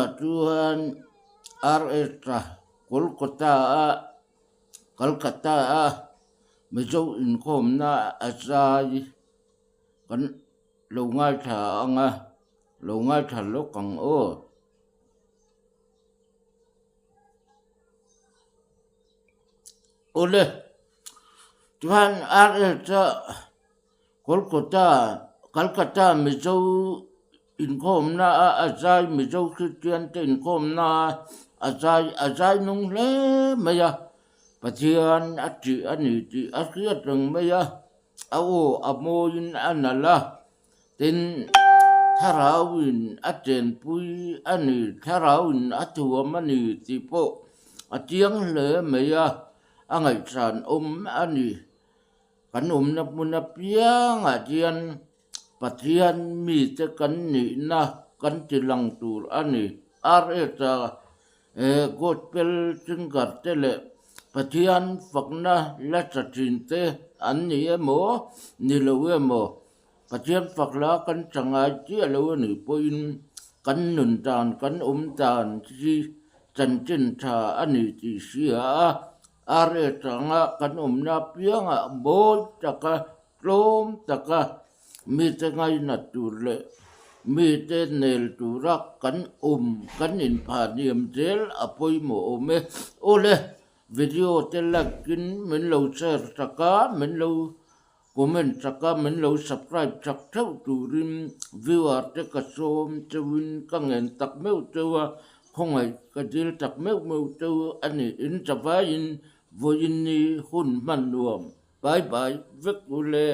Tunah chuan RS-a Kolkata-a Calcutta-a Mizo inkhawmna a zai kan lo ngaithla ang a, lo ngaithla lawk ang aw. Awle, chuan RS-a Kolkata, Calcutta Mizo inkhawmna a a zai Mizo Kristian te inkhawmna a zai a zai nung hle mai a, Pathian a tih a ni tih a hriat reng mai a, a aw a mawiin a nalh a, tin thlarauin a chenpui a ni, thlarauin a thuam a ni tih pawh a chiang hle mai a, a ngaihsan awm a ni. Kan awmna hmun apiangah hian Pathian mite kan nihna kan ti lang tur a ni. RS-a Gospel singer te leh Pathian fakna la tha thin te an ni emaw ni lo emaw Pathian fak la kan tha ngai chiah lo a nih pawhin kan nun dan kan awm dan hi chanchin tha a ni tih hria a. RS anga kan awmna apiangah mawi taka tlawm taka mite ngainat tur leh mite nel tura kan awm kan inphahniam zel a pawimawh awm e. Awle, video te like in min lo share sak a, min lo comment sak a, min lo subscribe sak theuh turin viewer te ka sawm cheuhin ka ngen tak meuh cheu a, khawngaih ka dil tak meuh meuh cheu a ni. In chavaiin vawiin ni hun hman nuam. Bye bye vek u le.